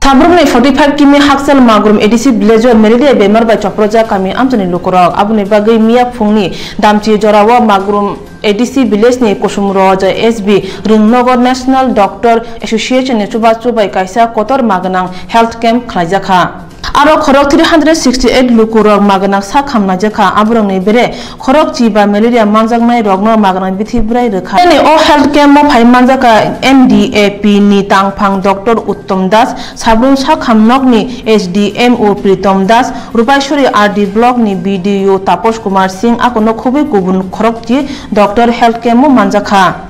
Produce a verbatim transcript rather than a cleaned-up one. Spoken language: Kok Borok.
Sabrumni forty five kimi Hakchal Magrum A D C village o malaria bemar bai choprojak kami amchaini lukurok. Aboni bagwi miya phungni damchi jorao Magrum A D C village ni Kusum Roja S B Rungnogo National Doctor Association ni chubachu bai kaisa kotor magwnang health camp khlaijakha. Aro khorok three hundred sixty eight lukurok magwnang sak hamnaijakha. Aborokni bere khorok chi ba malaria manjaknai rokno magwnang bithi bwrai rwkha. Ani o health camp o phai manjakha M D A P ni tangphang Doctor Uttom Das, Sabrum Sakham nokni S D M O Pritom Das, Rupaisori R D block ni B D O Taposh Kumar Singh, akono khubui kubun khorokchi doctor health camp o manjakha.